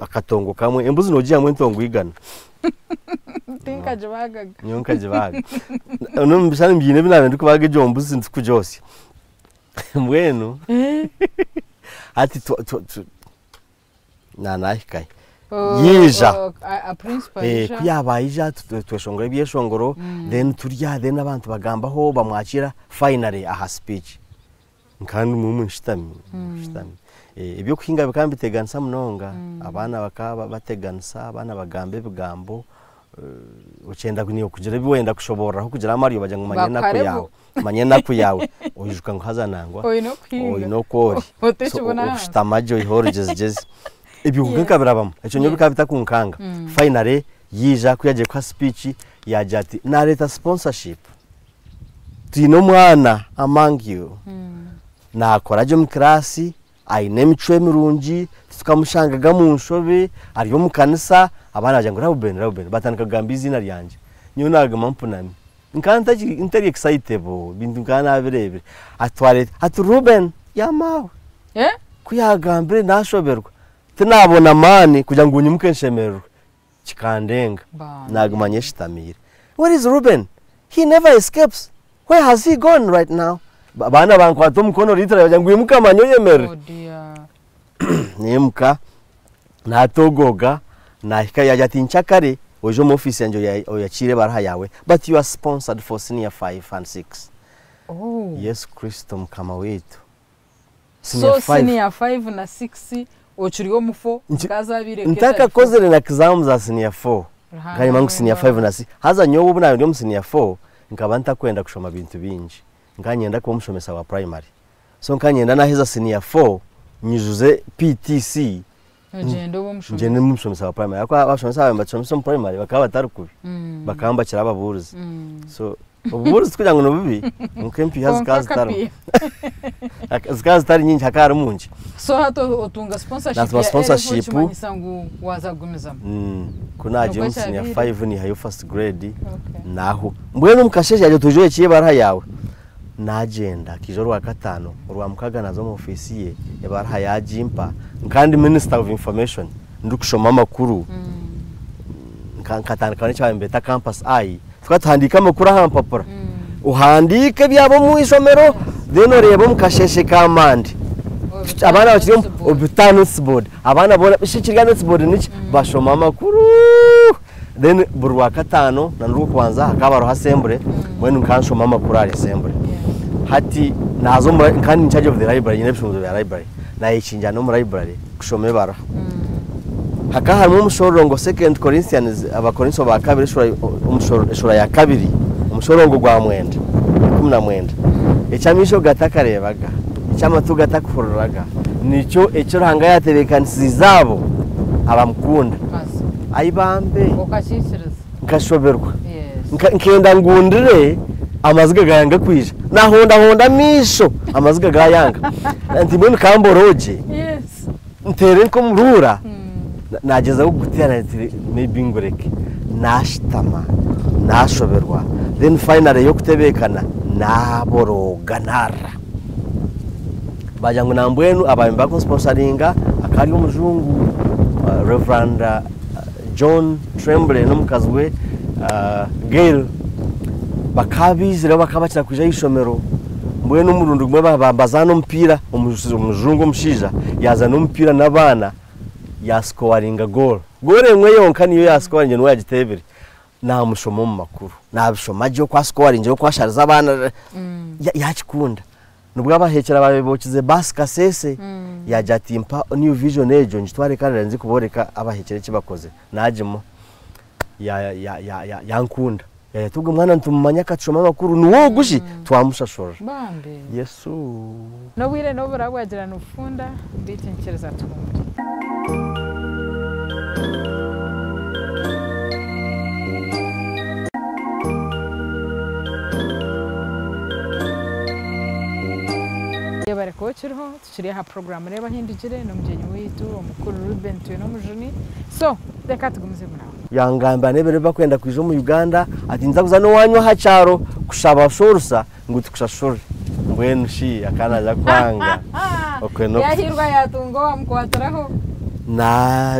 akatongo kamwe embuzi noogihamu entongo 100. Tinkagibagaga. Nyowe nkagibaaga. N'omu bishushani mbiine ebi naabaire ndikubaaga egyo mbuzi ndikugyosya. Mbwenu hati naahikahi. Yaija. Principal yaija. Ku yaaba aija tweshongora ebyeshongoro then turya then abantu bagambaho bamwakiira finally aha speech. Nkaba ndimwe nshutami nshutami. Ebyokuhinga bikaba nibiteganisa munonga abaana bakaba bateganisa abaana bagamba ebigambo okyenda niiwe kugira ebi wenda kushoboororaho kugira amaryo bagira ngu manya enaku Bakuharebu. yaawe manya enaku yaawe oijuka ngu haza nangwa Oine okuhinga. oine oku ori. So, Otekibona ahansi. oshutama gye oihe orugyezgyezi. Ebyo kwonka birabamu ekyo nyowe bikaba bitakunkanga. Finally yaija ku yaagiire kuha speech yaagira ati naareeta sponsorship twine omwana among you naakora gye omu kiraasi aine emicwe mirungi titukamushangaga omu nshobe ari omu kanisa abaana bagira ngu Reuben Reuben batandika kugamba eiziina ryangye nyowe naaguma mpunami nkaba ntari excitable ebintu nkaba naabireebire ati twareeta ati Reuben yaamaawe ku yaagambire naashoberwa tinaabona maani kugira ngu nyimuke nshemererwe kikandenga. Bambi. Naaguma nyeshitamiire. Where is Reuben? He never escapes. Where has he gone right now? Abaana bankwata omukono literally bagira ngu imuka manya oyemerere. Oh dear. Niimuka naatoogoga naahika yaagira ati nkyakare oije omu ofiisi yangye oyakiire ebaruha yaawe but you are sponsored for senior 5 and 6. Oh. Yesu Kristo mukama waitu. So Senior 5. senior 5 na 6 okiri omu 4 nkazabiire Ntakakozire na exam za senior 4. Ruhanga Nkanyima ngu senior w'embabazi. 5 na 6. Haza nyowe obu naabaire ndi omu senior 4 nkaba ntakwenda kushoma bintu bingi. Nkaba niinyenda kuba omushomesa wa primary. So nkaba niinyenda naaheza senior 4 nyijuze PTC Ogyende obe omushomesa. ngyende mbe omushomesa wa primary. Ahabw'okuba abashomesa abaabaire nibatushomesa omu primary bakaba batari kubi. Bakaba nibakira ababuurizi. So obubuurizi tikugira ngu ni bubi kwonka empiiha Kwonka zikaba zitarimu. akapiiha. Zikaba zitari nyingi hakaba harimu nkye. So hati otunga sponsorship Natunga ya A level sponsorship. kimanyisa ngu waaza kugumizamu. Ku naagiire Nikwo omu senior kyabaire. 5 niihayo first grade naaho. Mbwenu omu kasheeshe yaagira oti oije oyekiire ebaruha yaawe. Naagyenda akaija Orwakataano, Orwamukaaga naaza omu ofiisi ye ebaruha yaagimpa nka ndi Minister of Information ndikushoma amakuru nkatandikaho n'eki baabaire nibeeta Campus Eye tukaba tuhandiika amakuru aha mpapura ohandiike ebyaba omu ishomero then oreebe omu kasheeshe ka Mande abaana bakiri omu obita aha notice board abaana boona shi ekiri aha notice board niki bashoma amakuru. Then buri rwakataano na n'orwokubanza hakaba hariho assembly mbwenu nkaba nshoma amakuru ahari assembly. Hati naaza omu nkaba ndi in charge of the library nyine ebishumuzo bya library nayekingira n'omu library kushoma ebaruha. Hakaba harimu omushororongo second Corinthians abakorinso ba kabiri eshuura omushoro eshuura ya kabiri omushororongo gwa mwenda 19 eki amaisho gatakareebaga eki amatu gatakuhuriraga nikyo eki Ruhanga yaatebeekanisiize abo abamukunda. Ai bambe! Nkashoberwa. Nkenda ngu ndire, amaziga gaayanga kwija. Naahondahonda amaisho, amaziga gaayanga. Nti mbwenu ka mboroogye, nteere nk'omuruura, naagyezaho kuguteera nti maybe ngureke. Naashutama, naashoberwa, then finally ey'okutebeekana, naaborooga naarira. Baagira ngu nambwenu abaabaire nibakunsiponsaringa akaba ari omujungu Rev. John Tremblay n'omukazi we Gail bakaba baizireho bakaba bakira kwija aha ishomero mbwenu omurundi gumwe baaba nibazaana omupiira omujungu omushaija yaazaana omupiira n'abaana yaasikowaringa goolo. Goolo emwe yonka niyo yaasikowaringire niwe yaagiteebire. Naamushoma omu makuru naabishoma gye oku asikowaringire oku asharize abaana yaakikunda. Nibwo abaheekyera baabaire bookize baasi Kasese, yaagira ati mpa New Vision egyo ngitware Canada nze kubooreka abaheekyera eki bakozire. Naagimuha, yankunda. Yaagira ati ogwo mwana nitumumanya akatushoma amakuru, niwe ogu shi? Twamushashurira. Bambi. Yesu! N'obwire n'obura bwagira nibufunda, beitu nyikiriza tuhumure. Yebare kuba okiriho, tukiri aha puroguraamu Reeba Ahindugire n'omugyenyi waitu omukuru Reuben Twinomujuni. So, reka tugumizemu nawe. Yangambira n'ebiro ebi barikwenda kwija omu Uganda, ati ninza kuza n'owaanyu aha kyaro kushaba sho orusa ngu tukushashure. Mbwenu shi akaba naaza kwanga okwe n'oku. Yahiirwa yaatunga owaamukwatiraho. Na.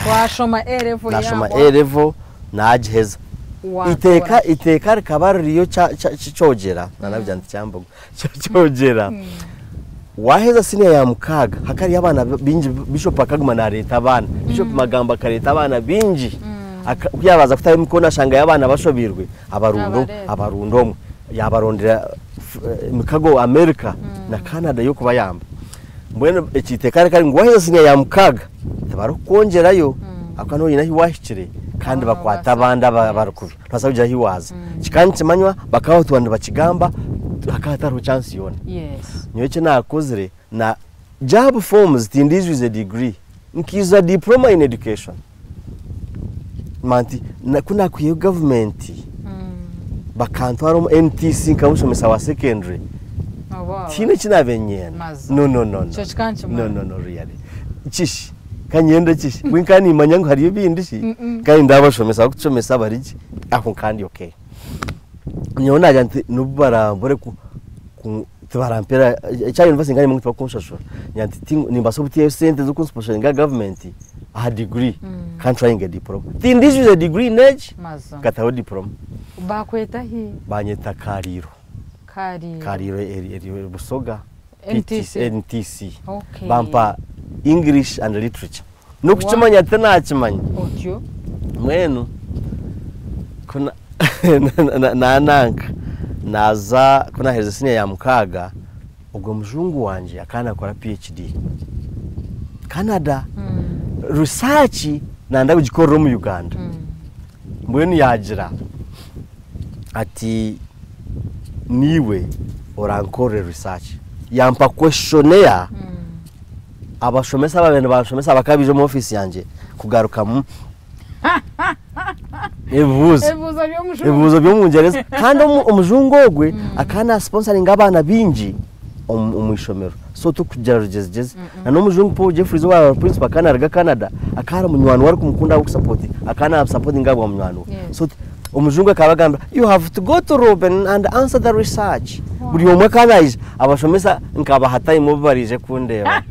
Waashoma A-level Naashoma yaahwa. A-level naagiheza. Waatoora Iteeka ki? iteeka rikaba ririyo kya kya kyogyera, nanabigira nti Kyambogo, kyogyera. Waaheza siniya ya mukaaga hakaba hariyo abaana baingi, Bishop akaguma naareeta abaana. Bishop Magambo akareeta abaana baingi. Aka ku yaabanza kutaho emikono ashangayo abaana bashobeirwe, abarunda Abareeta. abarunda omwe. Yaabarondera emikago America na Canada y'okubayamba. Mbwenu eki iteeka rikaba riri ngu waaheza siniya ya mukaaga tibarikukwongyerayo ahabw'okuba nooba oine ahu waahikire kandi bakwata abandi abari kubi. Noobaasa kugira ahu waaza. Kikaba nikimanywa bakaba batuura nibakigamba hakaba hatariho chance yoona. Nyowe eki naakozire na job forms tindiijwize degree, nkiijuza diploma in education. Manya nti ku naakwihayo gavumenti bakantwara omu NTC nkaba omushomesa wa secondary, tihaine eki naabaire niinyenda. No, no, no, no. No, no, no, really. Kishi, ka nyende kishi? Mbwenu nkaba niimanya ngu hariyo ebindi shi, kandi ndaabashomesa abarikutushomesa bari gye, aho nkaba ndi okay. Nyowe naagira nti nobu barambure ku ku tibarampeera ekya university nkaba nimanya ngu tibakunshashura. Ngira nti nimbaasa obutaihayo sente z'okunsponsoringa gavumenti aha degree ka ntryinge diploma. Tindijwize degree n'egi, nkataho diploma. Baakweta hi? Baanyeta Kariiro. Kariiro. Kariiro eri Busoga. NTC. NTC. Bampa English and Literature. N'okukimanya tinakimanya. Otyo. Mbwenu ku nananka naaza ku naaherize siniya ya mukaaga, ogwo mujungu wangye akaba naakora PHD Canada. Research nanda kugikorera omu Uganda. Mbwenu yaagira ati niiwe orankorere research. Yampa questionnaire. Abashomesa abaabaire nibanshomesa bakaba baija omu ofiisi yangye kugarukamu ebibuuzo. Ebibuuzo by'omujungu. Ebibuuzo by'omungyereza. Kandi omujungu ogwe akaba naasiponsaringa abaana baingi omu ishomero. So tikugira rugyezigyezi. Na n'omujungu Paul Jeffries owaaba principal akaba naaruga Canada, akaba ari munywani we arikumukunda arikusapotinga, akaba naamusapotinga ahabwa munywani we. So Omujungu akaba agamba, you have to go to Reuben and answer the research. Buri omwe akaba naija, abashomesa nkabaha time obu baraije kundeeba.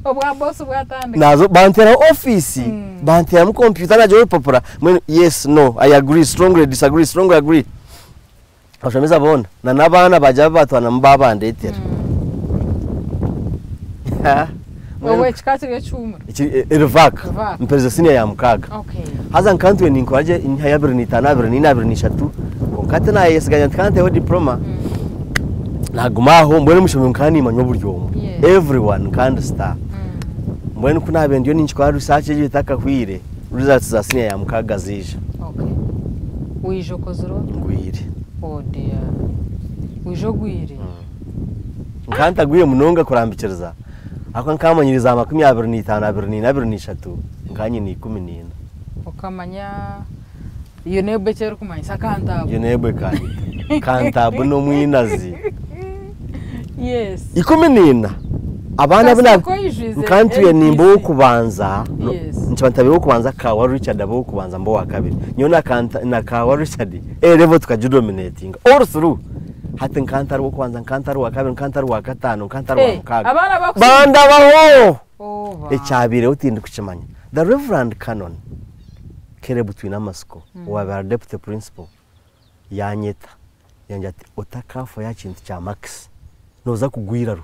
Obwa boss bwatandika. Naza banteraho office, banteramu computer nagira orupapura, mbwenu yes, no, I agree, strongly disagree, strongly agree. Abashomesa boona na n'abaana bagira abu batwaramu babandetera. Obwo ekika kiri ekihumuro. Rivaka. Rivaka. Mpereza senior ya 6. Haza nkantwe ninkora gye nyihayo 25, 24, 23, kwonka tinayesiganya nti kanteho diploma. Naguma aho mbwenu omushomero nkaba nimanywa buri omwe. Everyone nkandi star. Mbwenu ku naabaire ndiyo ninkikora research egyo etakahwire, results za senior ya 6 ziija. Okay. Wija okozire ota? Ngwire. Oh dear. Wija ogwire? Nkaba ntagwire munonga kurambikiriza. Ahakuba nkamanyiriza za 25, 24, 23, nkaba nyine 14. Okamanya UNEB eki erikumanyisa kantabu. UNEB ekanyita. Kantabu n'omwinazi. 14. Abaana abu Kasita koyijwize nkantwiire nimba LPC. ow'okubanza. Nikiba ntabe ow'okubanza Kawa Richard abe ow'okubanza mba owa kabiri. Nyowe na Kawa Richard A level tukagidominatinga all through. Hati nkantari ow'okubanza, nkantari owa kabiri, nkantari owa kataano, nkantari owa 6. Abaana bakusinga. Bandabaho! Oba. Ekyabiireho tindikukimanya. The Reverend Canon Caleb Twinamasiko, owabaire ari deputy principal, yanyeta. Yangira ati otakafa ya kintu kya Max. Noza kugwiraro.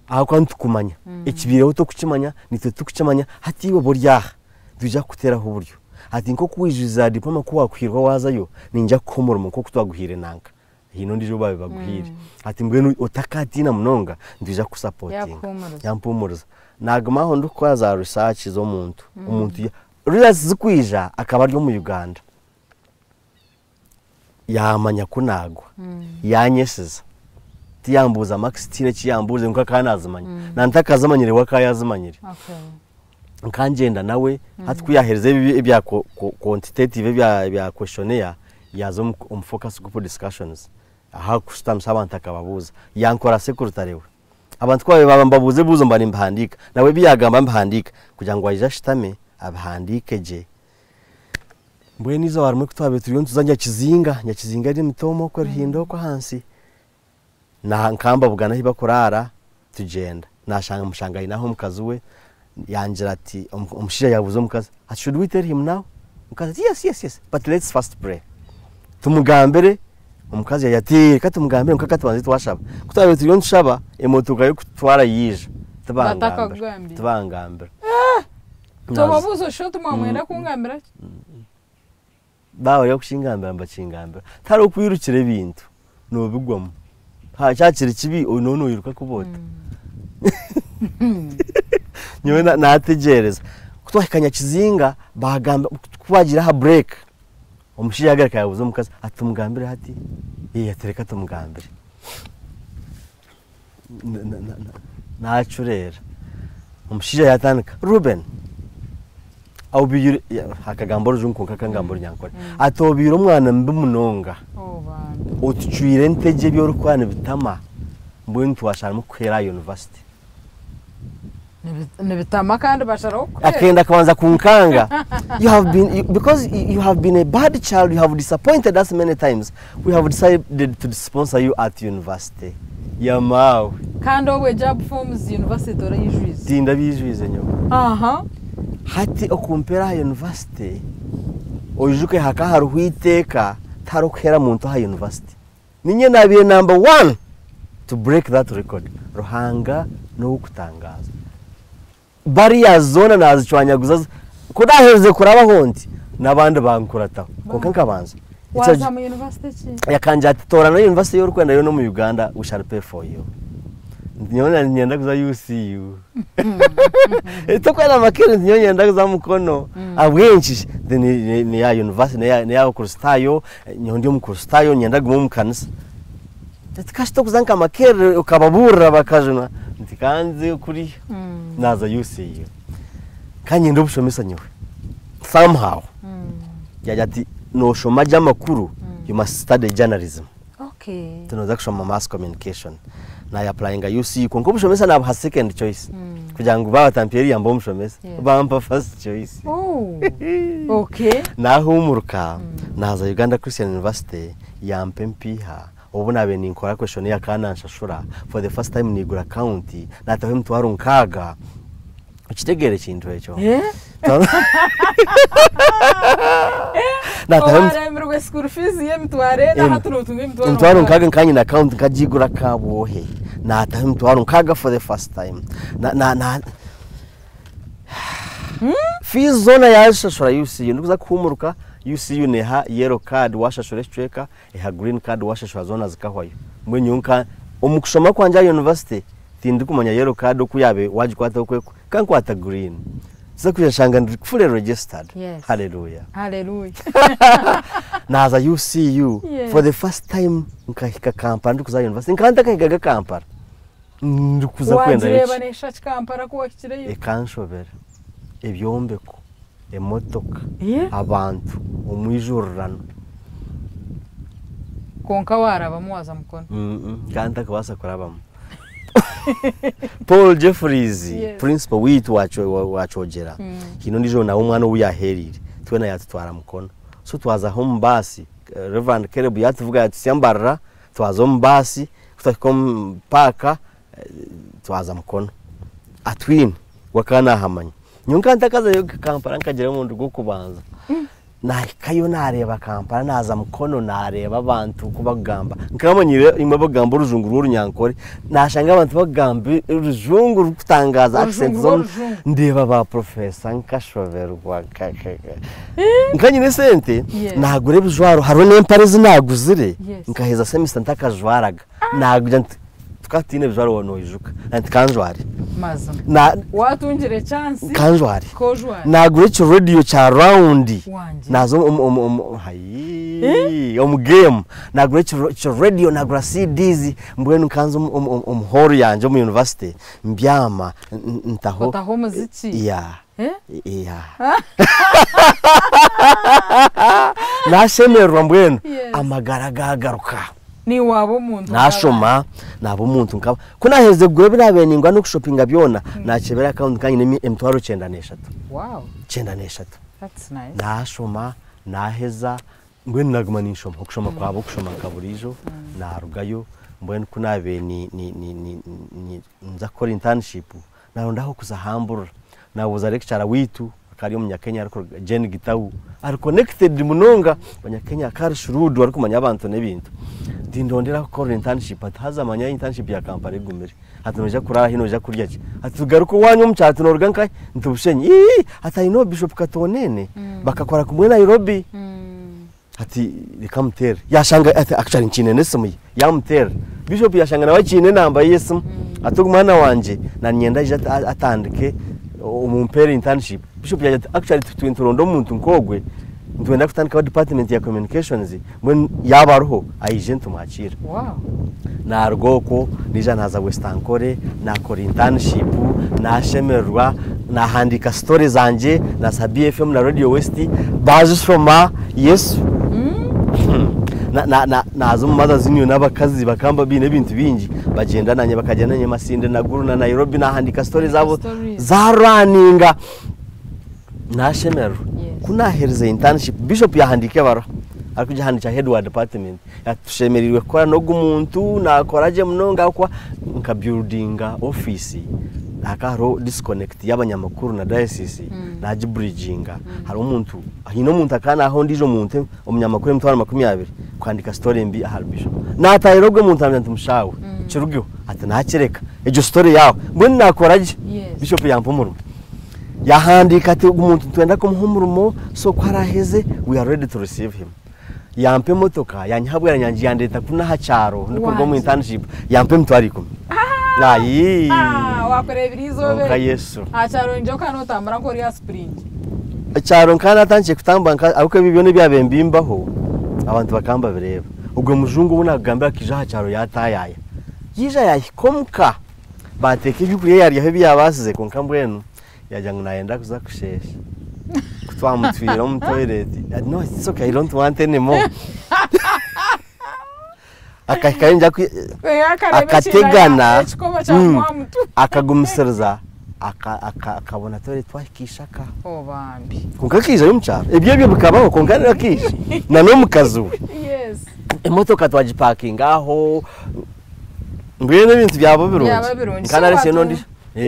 Ahakuba nitukumanya. Ekibiireho tokukimanya, nitwe tukukimanya, hati iwe buri aha. Twija kukuteraho oburyo. Ati nk'oku wijuza diploma ku wakuhirwa wazayo, ninja kukuha omurimo nk'oku twaguhire nanka. Hiine ondiijo ou baabaire baguhire. Ati mbwenu otakatiina munonga, nitwija kukusapotinga. Yakuhuumuriza. Yampuumuriza. Naguma aho ndikukora za research z'omuntu. Omuntu results zikwija akaba ari omu Uganda. Yamanya ku nagwa. Yanyesiza. Tiyambuuza Max tihaine eki yambuuza ngu akaba nazimanya. Na ntakazimanyire we akaba yazimanyire. Nkangyenda nawe, hati ku yaheereza ebi ebya quantitative ebya questionnaire, yaza omu focus group discussions. Aha kushutamisa abantu akababuuza. Yankora secretary we. Abantu ku baba mbabuuza ebibuuzo mba nimbihandiika. Nawe ebi yagamba mbihandiika kugira ngu aije ashutame abihandiike gye. Mbwenu eizooba rimwe ku twabaire turiyo nituza Nyakizinga, Nyakizinga eri emitooma okwo Ruhindo okwo ahansi. Na nkambabugana ahi bakuraara tugyenda. Nashanga mushanga aine aho omukazi we, yangira ati omushaija yabuuza omukazi ati should we tell him now? Omukazi ati yes, yes, yes, but let's first pray. Tumugambire, omukazi yagira ati reka tumugambire kwonka tubanze twashaba. Ku twabaire turiyo nitushaba, emotoka y'okututwara yaija. Tibangambira. Batakakugambira. Tibangambira. Tobabuuza osho oti mwamwenda kungambira ki? Baaba bari okukingambira mbakingambira. Tihariho okwirukira ebintu, noobigwamu. Ha kyakiri kibi noba noiruka kuboota. Nyowe nategyereza. Ku twahika Nyakizinga bagamba ku bagiire aha break, omushaija yagaruka yabuuza omukazi ati tumugambire hati? Ati reka tumugambire. Nacureera. Omushaija yatandika, Reuben, obiire akagamba orujungu kwonka akangamba orunyankore. Ati obiire omwana mubi munonga. Otucwire entegye ebi orikukora nibitama, mbwenu twasharamu kukuheera aha university. Nibitama kandi basharaho kukuheera. Akenda akabanza kunkanga. You have been, you, because you have been a bad child, you have disappointed us many times. We have decided to sponsor you at university. Yamaawe. Kandi obwe job forms university orayijwize. Tindabijwize nyowe. Hati okumpera aha university, oijuke haka hariho iteeka, tihariho kuhera muntu aha university. Ninye nabaire number 1 to break that record. Ruhanga n'ow'okutangaza. Bariya zoona nazicwanyaguza, ku naaherize kurabaho nti, n'abandi bankurataho. Kwonka nkabanza. Waza mu university ki? Yakangira ati toorana university y'orikwenda yoona omu Uganda, we shall pay for you. Nyowe niinyenda kuza UCU. Tokwenda Makerere, nyowe niinyenda kuza Mukono. Ahabw'enki? Ni ya university, ni ey'Abakristaayo, nyowe ndi Omukristaayo, niinyenda kuguma omu kanisa. Ati kasita okuza nka Makerere okababuurira bakajunwa. Nti kanze kuriya. Naaza UCU. Kanyenda obushomesa nyowe. Somehow. Yagira ati nooshoma gye amakuru, you must study journalism. Tinoza kushoma mass communication. Naayapurayinga UCU kwonka obushomesa naabuha second choice kugira ngu baaba batampiire eriya mbe omushomesa. Yes. Bampa first choice. Oh, okay. Naahuumuruka naaza Uganda Christian University yampa empiiha obu naabaire ninkora questionnaire akaba naanshashura for the first time naigura account naataho emitwaro nkaaga. Okitegeera ekintu ekyo? Eh? Naataho emi- Owaremirwe school fees y'emitwaro ena Em- hati notunga emitwaro emitwaro nkaaga nkaba nyine account nkagiigura Kabwohe naataho emitwaro nkaaga for the first time. Na, na, na, Fees zoona yaazishashura UCU ndikuza kuhuumuruka UCU neeha yellow card waashashura ekicweka eha green card waashashura zoona zikahwayo. Mbwenu nyowe nka omu kushoma kwangye aha university tindikumanya yellow card oku yaabaire waagikwata oku eku nkankwata green. Nza kwija nshanga ndi fully registered. Yes. Hallelujah. Hallelujah. Naaza UCU Yes. for the first time nkahika Kampala ndikuza aha university nkaba ntakahigaga Kampala. Ndikuza kwendayo Wagireeba ki? neeshusha ki Kampala ku wahikireyo? Ekanshobera. Ebyombeko, emotoka, Ye? abantu, omwijurirano. Kwonka waarabamu waaza Mukono. Nkaba ntakabaasa kurabamu. Paul Jeffries, Yes. principal waitu wa Kyo- wa- wa Kyogera, haine ondiijo nawe omwana ou yaahereire, twena yaatutwara Mukono. So twaza omu baasi, eh, Reverend Caleb yaatuvuga yaatutsya Mbarara, twaza omu baasi, ku twahika omu paaka, twaza Mukono. Atwine, we akaba naahamanya. Nyowe nkaba ntakazayo Kampala nkagyerayo omurundi gw'okubanza. Naahikayo naareeba Kampala, naaza Mukono naareeba abantu oku bakugamba. Nkaba manyire imwe abakugamba orujungu rw'orunyankore, naashanga abantu bakugamba orujungu rurikutangaaza, accent Orujungu z'omu- rw'orujungu. Ndeeba ba professor nkashoberwa nka- nka- nka- Nka nyine esente, Yes. naagura ebijwaro, hariho n'empare ezi naaguzire, Yes. nkaheza semester ntakajwaraga. Naagira nti tukaba tutaine ebijwaro waaba noijuka, nti kanjware. Mazima. Na- Watungire chance. Kanjware. Kojware. Nagura ekirediyo kya rawundi. Wangye. Naaza omu, omu, omu, hayi, omu game. Nagura ekirediyo, nagura CDs, mbwenu nkanza omu, omu, omu hall yangye omu university, mbyama, ntaho. Otaho omuziki. Yeah. Eh? Yeah. Nashemererwa mbwenu, Yes. amagara gagaruka. Niiwe waaba omuntu Naashoma, naaba omuntu nkaba. Ku naaherize kugura ebi naabaire ningura n'okushopinga byona, naakyebera akawunti ka nyine emitwaro 93. Wow. 93. That's nice. Naashoma, naaheza, mbwenu naaguma ninshoma. Okushoma kwaba okushoma nka buriijo, naarugayo, mbwenu ku naabaire ni, ni, ni, ni, ni, nza kukora internship, naaronda ah'okuza hamburura. Naabuuza lecturer waitu, akaba ari Omunyakenya arikuruga, Jane Gitau, ari connected munonga, Abanyakenya akaba ari shrewd arikumanya abantu n'ebintu. Nti ndondera ah'okukorera internship, ati haza manya internship ya Kampala egumire. Ati noija kuraara hi, noija kurya ki? Ati tugaruke owaanyu omu kyaro, ati nooruga nkahi? Nti Bushenyi. Ii! Ati I know Bishop Katoonene, bakakora kumwe Nairobi. Ati reka muteere. Yaashanga ati actually nkiine n'esimu ye, yaamuteera. Bishop yaashanga nawe akiine enamba ye y'esimu. Ati ogu mwana wangye nanyenda aije atandike omumpeere internship. Bishop yaagira ati actually titwe nituronda omuntu nk'ogwe, nitwenda kutandikaho department ya communications, mbwenu yaaba ariho aije nitumwakiira. Wow. Naaruga okwo naija naaza West Ankole, naakora internship, naashemererwa, naahandiika story zangye, naaziha BFM na Radio West, baazishoma, Yesu. Na- na- na- Naaza omu Mothers Union abakazi bakaba baine ebintu bingi, bagyenda naanye bakagyenda naanye Masindi na Gulu na Nairobi, naahandiika story zaabo Stories. zaarwaninga. Naashemererwa. Yes. Ku naaherize internship, Bishop yaahandiika ebaruha arikugihandiikira head wa department ati tushemereirwe kukora n'ogu muntu naakora gye munonga ahabw'okuba nka buildinga office hakaba hariho disconnect y'abanyamakuru na diocese naagibridginga. Hariho omuntu, haine omuntu akaba naaha ondiijo muntu omunyamakuru emitwaro 20 kuhandiika story mbi ahari Bishop. Naataahira ogwo muntu naamugira nti mushaawe kirugeho ati naakireka egyo story yaawe mbwenu naakora gye. Yes. Bishop yampa omurimo. Yahandiika ati ogu muntu nitwenda kumuha omurimo so ku araaheze we are ready to receive him. Yampa emotoka yanyiha Bweranyangi yandeeta kunu aha kyaro ndikuruga omu Wangi. internship yampa emitwaro ikumi. Ayii! Ah, wakureebire eizooba Kwonka eryo. Yesu. Aha kyaro ningye okaba nootambura nk'ori aha sipuringi. Ekyaro nkaba naatandikire kutambura nka ahabw'okuba ebi byona ebyabaire nibimbaho abantu bakaba nibabireeba. Ogwo mujungu ou naakugambira akaija aha kyaro yaataayaaya. Yaija yaahika omuka baateeka ebyokurya yaaryaho ebi yaabaasize kwonka mbwenu Yaagira ngu naayenda kuza kusheesha. Ku twamutwire omu toilet, ati no it's okay I don't want any more. Akahikayo nja kwi- Akareeba Akategana. ekikoba kyamuha mutu. Akagumisiriza akabona twere twahika ishaka. Oh bambi. Kwonka akaijayo omu kyaro. Ebyo ebyo bikabaho kwonka rero akaija na n'omukazi we. Yes. Emotoka twagipakinga aho mbwenu ebintu byaba birungi. Byaba birungi. Nka narese n'ondi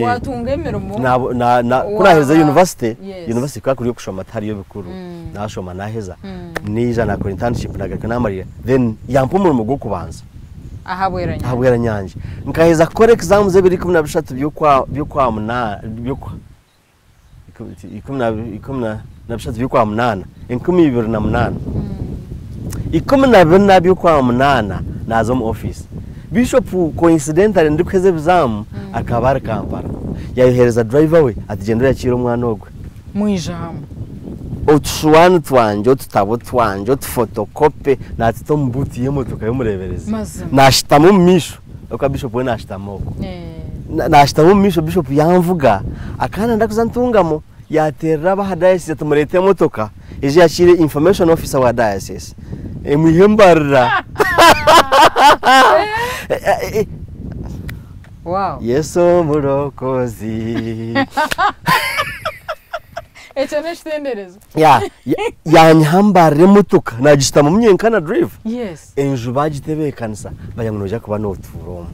Watunga emirimo. Ku naheza university, Yes. university kwa kuri okushoma tihariyo bikuru. Nashoma naheza. Nija nakora internship nagaruka namarira. Then yampa omurimo gw'okubanza. Ahabwera nyanja. Ahabwera nyanja. Nkaheza kukora exams ebiri 13 by'okwa by'okwa munana by'okwa ikumi na ikumi na bishatu by'okwa munana 2008. 14 by'okwa munana naza omu office. Bishop coincidentally ndikuheza ebizamu akaba ari Kampala. Yayohereza driver we ati genda oyakiire omwana ogwe. Mwija hamwe. Otushuwani twangye, otutabo twangye, otufotokope naatuta omu buutu y'emotoka y'omureeberezi. Mazima. Naashutama omu maisho. Ahabw'okuba Bishop we naashutama okwo. Naashutama omu maisho Bishop yanvuga akaba nayenda kuza Ntungamo yaateerera ab'aha diocese ati mureete emotoka eije yakiire information officer wa diocese emwihe embarira. Wow. Yesu omurokozi. Ekyo n'ekitenderezo. Ya, yanyiha mbarira emotoka nagishutamamu nyenka na driver. Yes. Enju bagitebeekanisa bagira ngu noija kuba nootuura omu.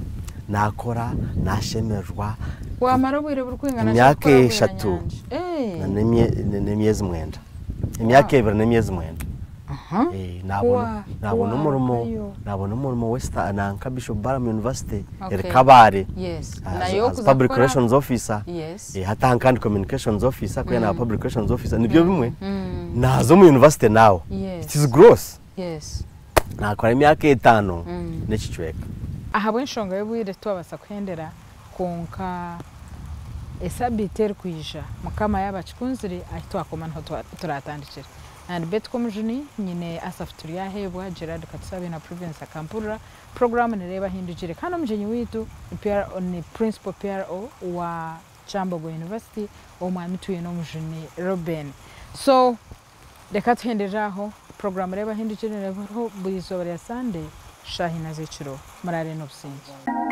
Naakora, naashemererwa. Wamara obwire burikwingana ki Emyaka orikukora bwira eshatu nyanja? na n'emyezi mwenda. Emyaka ebiri n'emyezi mwenda. Aha. Naabona naabona omurimo Warugayo. Naabona omurimo West nanka Bishop Barham University eri Kabale Yes. as, Nayo as okuza public kukora. relations officer. Yes. Hati aha nka ndi communications officer kuya naba public relations officer nibyo bimwe. Naaza omu university naawe. Yes. It is gross. Yes. Naakora emyaka etaano n'ekicweka. Ahabw'enshonga y'obwire titwabaasa kuhendera kwonka esabiiti erikwija Mukama yaaba akikunzire ahi twakoma niho turatandikire. And Betty Komujuni, nyine Asaph Turyaheebwa, Gerard Katusabe na Prudence Akampurira. Puroguraamu nireeba ahindugire kandi omugyenyi waitu ni PRO, ni Principal PRO wa Kyambogo University Omwami Twinomujuni Reuben. So reka tuhenderere aho, puroguraamu Reeba Ahindugire neebaho buri izooba rya Sande shaaha ina z'ekiro. Muraare n'obusingye.